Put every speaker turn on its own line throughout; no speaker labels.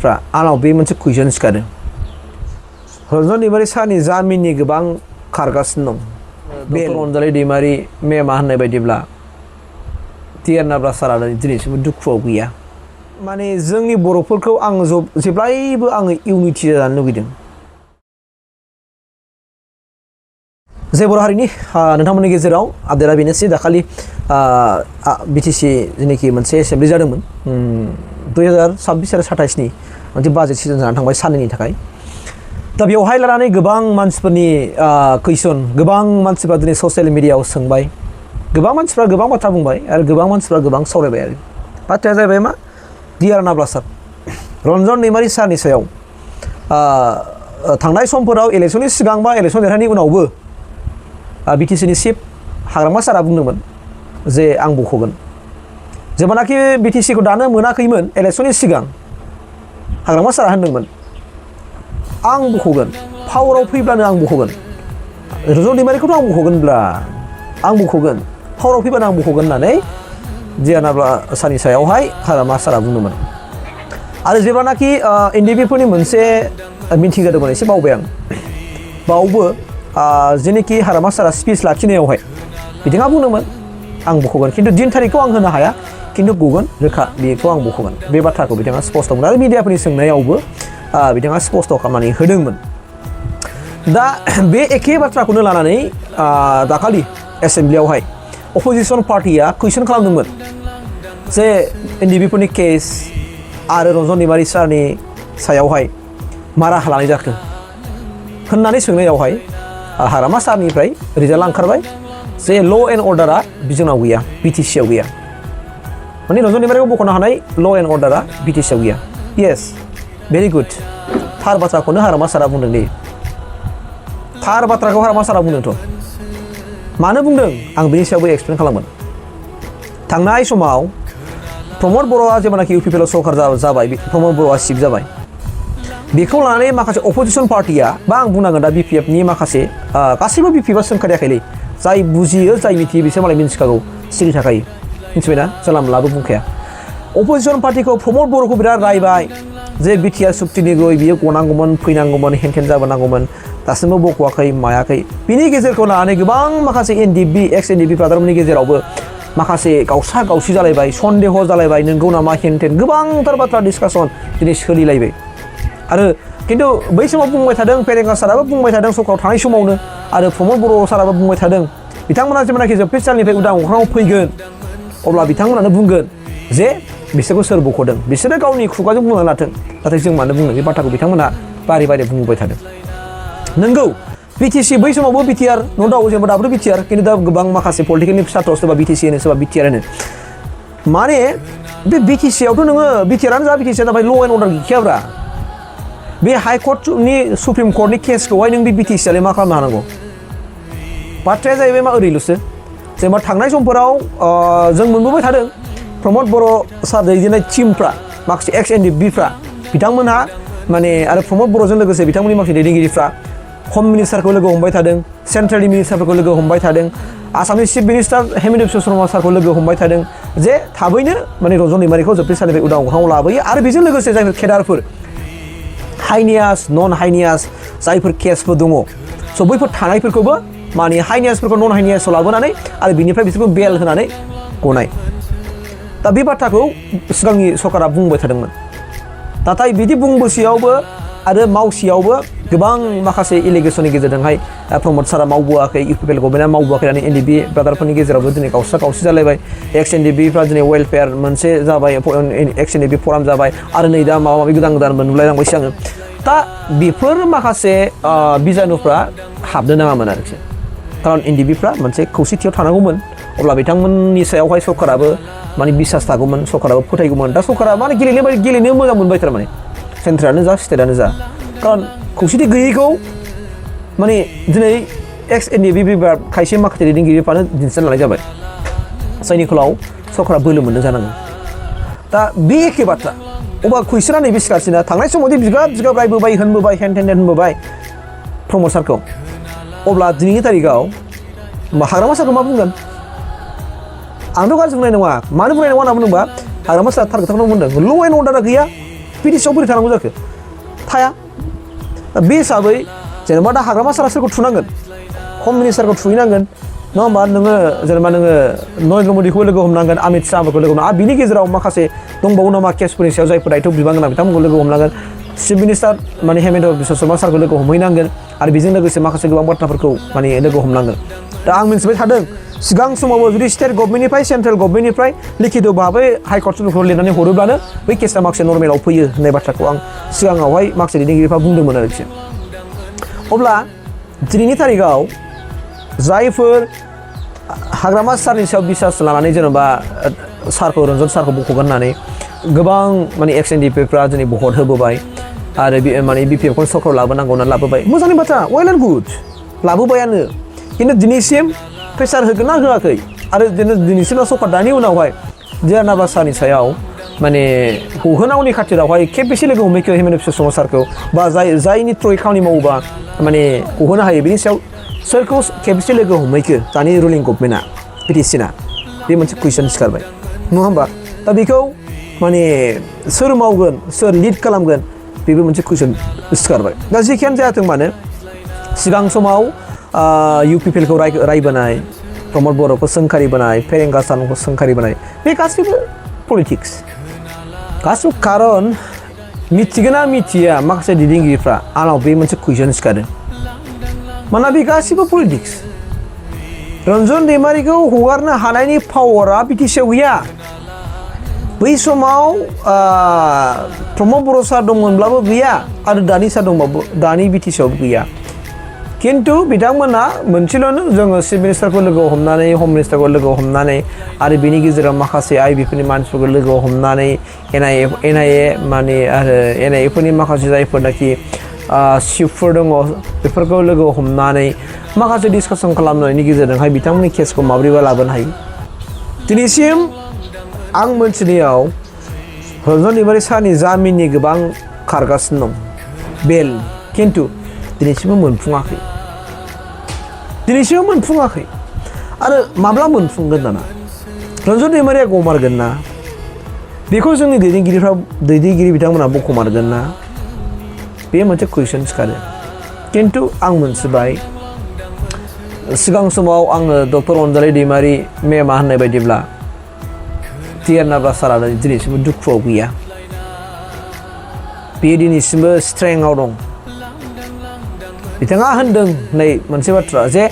आंनाव बे मोनसे कुइसन सिखारदों रन्जन दैमारि सारनि जामिननि गोबां खारगासिनो दं बे रन्जालि दैमारि मेमा होननाय बायदिब्ला टियारनाब्ला सारा दिनैसिमबो दुखुआव गैया माने जोंनि बर'फोरखौ आं जेब्लायबो आङो इउनिटि जानो लुगैदों जे बर' हारिनि नोंथांमोननि गेजेराव आपडेटआ बेनोसै दाखालि बिटिसि जेनाखि मोनसे एसेम्बलि जादोंमोन 2026 आरो 27 नि मोनसे बाजेट सिजन जानानै थांबाय साननैनि थाखाय दा बेवहाय लानानै गोबां मानसिफोरनि कुइसन गोबां मानसिफ्रा दिनै ससियेल मिडियाआव सोंबाय गोबां मानसिफ्रा गोबां बाथ्रा बुंबाय आरो गोबां मानसिफ्रा गोबां सावरायबाय आरो बाथ्राया जाहैबाय मा डियार नाब्ला सार रन्जन दैमारि सारनि सायाव थांनाय समफोराव इलेक्सननि सिगां बा इलेक्सन देरहानायनि उनावबो बिटिसिनि चिफ हाग्रामा सारा बुंदोंमोन जे आं बख'गोन जेब्लानाखि बिटिसिखौ दानो मोनाखैमोन इलेक्सननि सिगां हाग्रामा सारा होनदोंमोन आं बख'गोन पावाराव फैब्लानो आं बख'गोन रन्जन दैमारिखौथ' आं बख'गोनब्ला आं बख'गोन पावाराव फैब्लानो आं बख'गोन होननानै डियारनाब्ला सारनि सायावहाय हाग्रामा सारा बुंदोंमोन आरो जेब्लानाखि एनडिपिफोरनि मोनसे मिटिं जादोंमोन एसे बावबाय आं बावबो जेनेखि हाग्रामा सारा स्पिच लाखिनायावहाय बिथाङा बुंदोंमोन आं बख'गोन खिन्थु दिन थारिखखौ आं होनो हाया खिन्थु गगोन रोखा बेखौ आं बख'गोन बे बाथ्राखौ बिथाङा स्पष्ट मोन आरो मिडियाफोरनि सोंनायावबो बिथाङा स्पष्ट खालामनानै होदोंमोन दा बे एखे बाथ्राखौनो लानानै दाखालि एसेम्बलियावहाय अपोजिसन पार्टिया कुइसन खालामदोंमोन जे एनडिपिफोरनि केस आरो रन्जन दैमारि सारनि सायावहाय मा राहा लानाय जाखो होननानै सोंनायावहाय हाग्रामा सारनिफ्राय रिजाल्ट ओंखारबाय जे ल' एन्ड अर्डारा जोंनाव गैया बिटिसिआव गैया माने रन्जन दैमारिखौ बख'नो हानाय ल' एन्ड अर्डारा बिटिसिआव गैया येस भेरि गुड थार बाथ्राखौनो हाग्रामा सारा बुंदों दे थार बाथ्राखौ हाग्रामा सारा बुंदोंथ' मानो बुंदों आं बेनि सायावबो एक्सप्लेन खालामगोन थांनाय समाव प्रमद बर'आ जेब्लानाखि इउपिपिएल सरकार जाबाय प्रमद बर'आ चिफ जाबाय बेखौ लानानै माखासे अपोजिसन पार्टिया बा आं बुंनांगोन दा बिपिएफनि माखासे गासैबो बिपिएफआ सोंखारियाखैलै जाय बुजियो जाय मिथियो बिसोर मालाय मिन्थिखागौ सिरि थाखायो मिथिबायना जानला मोनलाबो बुंखाया अपोजिसन पार्टिखौ प्रमद बर'खौ बिराद रायबाय जे बिटिआर सुक्तिनि गय बियो गनांगौमोन फैनांगौमोन हेनथेन जाबोनांगौमोन दासिमबो बख'वाखै मायाखै बिनि गेजेरखौ लानानै गोबां माखासे एनडिपि एक्स एनडिपि ब्रादारफोरनि गेजेरावबो माखासे गावसा गावसि जालायबाय सन्देह जालायबाय नोंगौ नामा हेनथेन गोबांथार बाथ्रा डिसकासन दिनै सोलिलायबाय आरो खिन्थु बै समाव बुंबाय थादों फेरेंगा साराबो बुंबाय थादों सरकाराव थानाय समावनो आरो प्रमद बर' साराबो बुंबाय थादों बिथांमोना जेब्लानाखि जोबथेसालिनिफ्राय उदां अख्राङाव फैगोन अब्ला बिथांमोनानो बुंगोन जे बिसोरखौ सोर बख'दों बिसोरो गावनि खुगाजों बुंनानै लाथों नाथाय जों मानो बुंनो बे बाथ्राखौ बिथांमोना बारे बारे बुंबाय थादों नोंगौ बिटिसि बै समावबो बिटिआर न' दाउ जेनेबा दाबो बिटिआर खिन्थु दा गोबां माखासे पलिटिकेलनि साथ्र सोरबा बिटिसि होनो सोरबा बिटिआर होनो माने बे बिटिसिआवथ' नोङो बिटिआरानो जा बिटिसिआ जाबाय ल' एन्ड अर्डार गैखायाब्रा बे हाइकर्टनि सुप्रिम कर्टनि केसखौहाय नों बे बिटिसिआलाय मा खालामनो हानांगौ बाथ्राया जाहैबाय मा ओरैल'सो जेनेबा थांनाय समफोराव जों मोनबोबाय थादों प्रमद बर' सार दैदेननाय टिमफ्रा माखासे एक्स एनडिपिफ्रा बिथांमोनहा माने आरो प्रमद बर'जों लोगोसे बिथांमोननि माखासे दैदेनगिरिफ्रा हम मिनिस्टारखौ लोगो हमबाय थादों सेन्ट्रेलनि मिनिस्टारफोरखौ लोगो हमबाय थादों आसामनि चिफ मिनिस्टार हेमन्त बिश्व शर्मा सारखौ लोगो हमबाय थादों जे थाबैनो माने रन्जन दैमारिखौ जोबथेसालिनिफ्राय उदां अख्राङाव लाबोयो आरो बेजों लोगोसे जायफोर केडारफोर हाइनियास नन हाइनियास जायफोर केसफोर दङ स' बैफोर थानायफोरखौबो माने हाइनियासफोरखौ नन हाइनियासआव लाबोनानै आरो बिनिफ्राय बिसोरखौ बेल होनानै गनाय दा बे बाथ्राखौ सिगांनि सरकारा बुंबाय थादोंमोन नाथाय बिदि बुंबोसेयावबो आरो मावसेयावबो गोबां माखासे एलिगेसननि गेजेरजोंहाय प्रमद सारा मावबोआखै इउपिपिएल गभर्नमेन्टआ मावबोआखै होननानै एनडिपि ब्रादारफोरनि गेजेरावबो दिनै गावसा गावसि जालायबाय एक्स एनडिपिफ्रा दिनै वेलफेयार मोनसे जाबाय एक्स एनडिपि फराम जाबाय आरो नै दा माबा माबि गोदान गोदान नुलायलांबायसो आङो दा बेफोर माखासे बिजानुफ्रा हाबनो नाङामोन आरोखि खारन एनडिपिफ्रा मोनसे खौसेथियाव थानांगौमोन अब्ला बिथांमोननि सायावहाय सरकाराबो माने बिसास थागौमोन सरकाराबो फोथायगौमोन दा सरकारा माने गेलेनो मोजां मोनबाय थारमाने सेन्ट्रेलानो जा स्टेटआनो जा खारन खौसेथि गैयैखौ माने दिनै एक्स एनडिपि खायसे माखासे दैदेनगिरिफ्रानो दिन्थिना लानाय जाबाय जायनि फलाव सरकारा बोलो मोननो जानांगौ दा बे एखे बाथ्रा अब्ला कुइसना नैबे सिखारसिना थांनाय समावदि बिगाब रायबोबाय होनबोबाय हेन होनबोबाय प्रमद सारखौ अब्ला दिनैनि तारिखाव हाग्रामा सारखौ मा बुंगोन आंथ' गाज्रि बुंनाय नङा मानो बुंनाय नङा होनना बुंदोंबा हाग्रामा सारा थार खोथाखौनो बुंदों ल' एन्ड अर्डारा गैया बिटिसिआव बोरै थानांगौ जाखो थाया बे हिसाबै जेनेबा दा हाग्रामा सारा सोरखौ थुनांगोन हम मिनिस्टारखौ थुहैनांगोन नङा होमबा नोङो जेनेबा नोङो नरेन्द्र मदिखौबो लोगो हमनांगोन अमित शाहफोरखौ लोगो हमनांगोन बिनि गेजेराव माखासे दंबावो नामा केसफोरनि सायाव जायफोर दायथ' बिबान गोनां बिथांमोनखौ लोगो हमनांगोन चिफ मिनिस्टार माने हेमन्त बिश्व शर्मा सारखौ लोगो हमहैनांगोन आरो बेजों लोगोसे माखासे गोबां बाथ्राफोरखौ माने लोगो हमनांगोन दा आं मिन्थिबाय थादों सिगां समावबो जुदि स्टेट गभर्नमेन्टनिफ्राय सेन्ट्रेल गभर्नमेन्टनिफ्राय लिखित भाबै हाइकर्टफोरखौ लिरनानै हरोब्लानो बै केसा माखासे नर्मेलाव फैयो होननाय बाथ्राखौ आं सिगाङावहाय माखासे दैदेनगिरिफ्रा बुंदोंमोन आरोखि अब्ला दिनैनि तारिखाव जायफोर हाग्रामा सारनि सायाव बिसास लानानै जेनेबा सारखौ रन्जन सारखौ बख'गोन होननानै गोबां माने एक्स एनडिपिफ्रा दिनै भट होबोबाय आरो माने बिपिएफखौ सरकाराव लाबोनांगौ होननानै लाबोबाय मोजांनि बाथ्रा वेल एन्ड गुड लाबोबायानो खिन्थु दिनैसिम प्रेसार होगोन ना होआखै आरो दिनैसिम सरकार दानि उनावहाय जे नाब्ला सारनि सायाव माने होनांगौनि खाथिरावहाय खेबबेसे लोगो हमहैखो हेमन्त बिश्व शर्मा सारखौ बा जायनि थ्रुयै खामानि मावोबा माने होनो हायो बेनि सायाव सोरखौ खेबसे लोगो हमहैखो दानि रुलिं गभर्नमेन्टआ पिटिसिना बे मोनसे कुइसन सिखारबाय नङा होमबा दा बेखौ माने सोर मावगोन सोर लिड खालामगोन बेबो मोनसे कुइसन सिखारबाय दा जेखियानो जायाथों मानो सिगां समाव इउपिपिएलखौ रायबोनाय प्रमद बर'खौ सोंखारिबोनाय फेरेंगा सानखौ सोंखारिबोनाय बे गासैबो पलिटिक्स गासैबो खारन मिथिगोन ना मिथिया माखासे दैदेनगिरिफ्रा आंनाव बे मोनसे कुइसन सिखारदों मानोना बे गासैबो पलिटिक्स रन्जन दैमारिखौ हगारनो हानायनि पावारा बिटिसिआव गैया बै समाव प्रमद बर' सार दंमोनब्लाबो गैया आरो दानि सार दंबाबो दानि बिटिसिआवबो गैया खिन्थु बिथांमोना मोनसेल'नो जोङो चिफ मिनिस्टारखौ लोगो हमनानै हम मिनिस्टारखौ लोगो हमनानै आरो बेनि गेजेराव माखासे आइबिफोरनि मानसिफोरखौ लोगो हमनानै एनआइए माने आरो एनआइएफोरनि माखासे जायफोरनाखि चिफफोर दङ बेफोरखौ लोगो हमनानै माखासे डिसकासन खालामनायनि गेजेरजोंहाय बिथांमोननि केसखौ माब्रैबा लाबोनो हायो दिनैसिम आं मोनथिनायाव रन्जन दैमारि सारनि जामिननि गोबां खारगासिनो दं बेल खिन्थु दिनैसिमबो मोनफुङाखै आरो माब्ला मोनफुंगोन दाना रन्जन दैमारिया गमारगोन ना बेखौ जोंनि दैदेनगिरि बिथांमोना बखमारगोन ना बे मोनसे कुइसन सिखारो खिन्थु आं मोनथिबाय सिगां समाव आङो डक्टर अनजालि दैमारि मेमा होननाय बायदिब्ला टिआर सारा दिनैसिमबो दुखुआव गैया बे दिनैसिमबो स्ट्रेंआव दं बिथाङा होनदों नै मोनसे बाथ्रा जे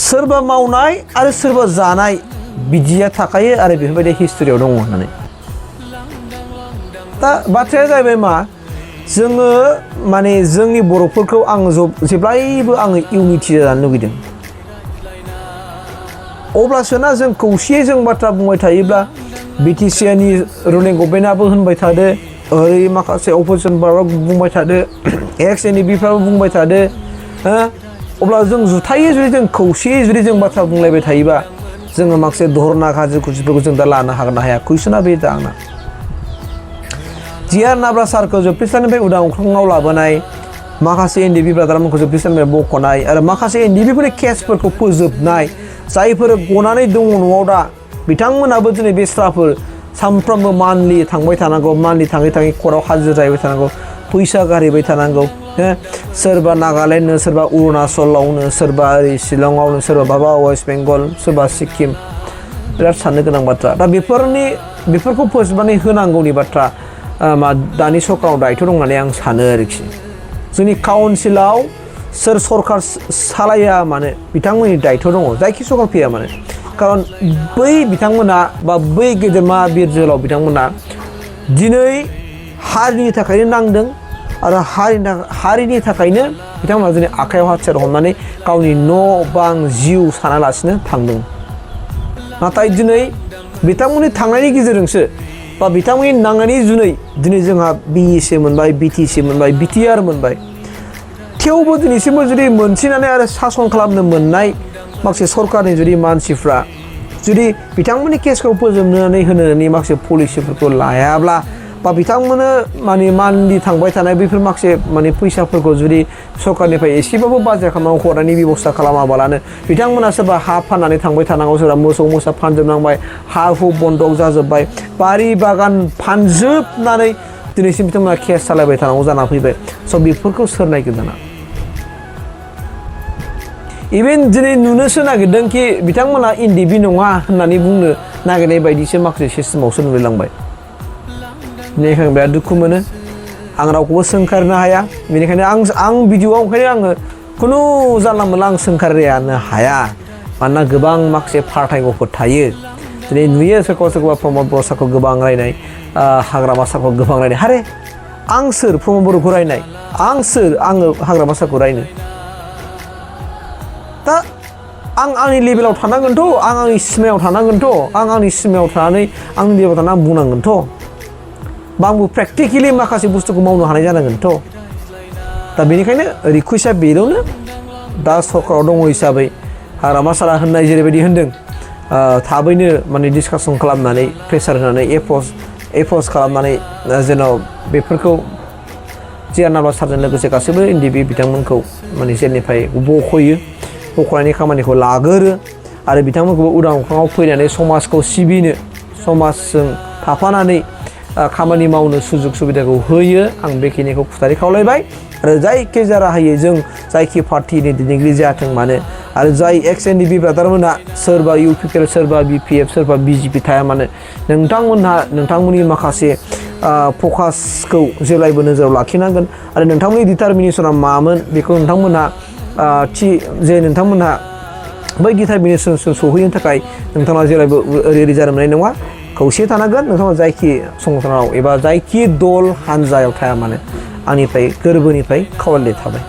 सोरबा मावनाय आरो सोरबा जानाय बिदिया थाखायो आरो बेफोरबायदि हिस्टरियाव दङ होननानै दा बाथ्राया जाहैबाय मा जोङो माने जोंनि बर'फोरखौ आं जेब्लायबो आङो इउनिटि जानो लुगैदों अब्लासोना जों खौसेयै जों बाथ्रा बुंबाय थायोब्ला बिटिसिनि रुलिं गभर्नमेन्टआबो होनबाय थादो ओरै माखासे अपोजिसनफ्राबो बुंबाय थादो एक्स एनडिपिफ्राबो बुंबाय थादो अब्ला जों जुथायै जुदि जों खौसेयै जुदि जों बाथ्रा बुंलायबाय थायोबा जोङो माखासे धरना खाजि खुसिफोरखौ जों दा लानो हागोन ना हाया कुइसना बे दा आंना टिआर नाब्ला सारखौ जोबथेसालिनिफ्राय उदां अख्राङाव लाबोनाय माखासे एनडिपि ब्रादारमोनखौ जोबथेसालिनिफ्राय बख'नाय आरो माखासे एनडिपिफोरनि केसफोरखौ फोजोबनाय जायफोर गनानै दङ न'आव दा बिथांमोनाबो दिनै बेस्राफोर सानफ्रोमबो मान्थलि थांबाय थानांगौ मान्थलि थाङै कर्टआव हाजिरा जाहैबाय थानांगौ फैसा गारहैबाय थानांगौ सोरबा नागालेण्डनो सोरबा अरुणाचलावनो सोरबा ओरै शिलंआवनो सोरबा बाबा वेस्ट बेंगल सोरबा सिक्किम बिराद साननो गोनां बाथ्रा दा बेफोरखौ फोजोबनानै होनांगौनि बाथ्रा दानि सरकाराव दायथ' दं होननानै आं सानो आरोखि जोंनि काउन्सिलाव सोर सरकार सालाया मानो बिथांमोननि दायथ' दङ जायखि सरकार फैया मानो खारन बै बिथांमोना बा बै गेदेरमा बिर जोहोलाव बिथांमोना दिनै हारिनि थाखायनो नांदों आरो हारिनि थाखायनो बिथांमोना दिनै आखायाव हाथियार हमनानै गावनि न' बां जिउ सानालासिनो थांदों नाथाय दिनै बिथांमोननि थांनायनि गेजेरजोंसो बा बिथांमोननि नांनायनि जुनै दिनै जोंहा बिएसए मोनबाय बिटिसि मोनबाय बिटिआर मोनबाय थेवबो दिनैसिमबो जुदि मोनसिनानै आरो सासन खालामनो मोननाय माखासे सरकारनि जुदि मानसिफ्रा जुदि बिथांमोननि केसखौ फोजोबनानै होनायनि माखासे पलिसिफोरखौ लायाब्ला बा बिथांमोननो माने मान्थलि थांबाय थानाय बैफोर माखासे माने फैसाफोरखौ जुदि सरकारनिफ्राय एसेबाबो बाजेट खालामनानै हरनायनि बेबस्था खालामाबालानो बिथांमोना सोरबा हा फाननानै थांबाय थानांगौ सोरबा मोसौ मोसा फानजोबनांबाय हा हु बन्दक जाजोब्बाय बारि बागान फानजोबनानै दिनैसिम बिथांमोना केस सालायबाय थानांगौ जाना फैबाय स' बेफोरखौ सोर नायगोन दाना इभेन दिनै नुनोसो नागिरदों कि बिथांमोना इन्डिबि नङा होननानै बुंनो नागिरनाय बायदिसो माखासे सिस्टेमावसो नुलायलांबाय बेनिखायनो बिराद दुखु मोनो आं रावखौबो सोंखारनो हाया बेनिखायनो आं भिडिअ'आव ओंखायनो आङो खुनु जानला मोनला आं सोंखारनो हाया मानोना गोबां माखासे फारथायग'फोर थायो दिनै नुयो सोरखौबा प्रमद बर' सारखौ गोबां रायनाय हाग्रामा सारखौ गोबां रायनाय हारे आं सोर प्रमद बर'खौ रायनाय आं सोर आङो हाग्रामा सारखौ रायनो दा आं आंनि लेभेलाव थानांगोनथ' आं आंनि सिमायाव थानांगोनथ' आं आंनि सिमायाव थानानै आंनि लेभेलाव थानानै आं बुंनांगोनथ' बा आंबो प्रेक्टिकेलि माखासे बुस्थुखौ मावनो हानाय जानांगोनथ' दा बेनिखायनो रिकुवेस्टआ बेल'नो दा सरकाराव दङ हिसाबै हाग्रामा सारा होननाय जेरैबायदि होन्दों थाबैनो माने डिसकासन खालामनानै प्रेसार होनानै एप्रच खालामनानै जेन' बेफोरखौ जियानाबा सारजों लोगोसे गासैबो इन्डिबि बिथांमोनखौ माने जेलनिफ्राय बख'नायनि खामानिखौ लागोरो आरो बिथांमोनखौबो उदां अख्राङाव फैनानै समाजखौ सिबिनो समाजजों थाफानानै खामानि मावनो सुजुग सुबिदाखौ होयो आं बेखिनिखौ खुथारि खावलायबाय आरो जायखिजाया राहायै जों जायखि पार्टिनि दैदेनगिरि जाथों मानो आरो जाय एक्स एनडिबि ब्रादारमोनहा सोरबा इउपिपिएल सोरबा बिपिएफ सोरबा बिजेपि थाया मानो नोंथांमोनहा नोंथांमोननि माखासे फकासखौ जेब्लायबो नोजोराव लाखिनांगोन आरो नोंथांमोननि डिटारमिनेसना मामोन बेखौ नोंथांमोनहा नोंथांमोनहा बै डिटारमिनेसनसिम सौहैनो थाखाय नोंथांमोना जेब्लायबो ओरै जानो मोननाय नङा खौसे थानांगोन नोंथांमोना जायखि संगठनाव एबा जायखि दल हान्जायाव थाया मानो आंनिफ्राय गोरबोनिफ्राय खावलायनाय थाबाय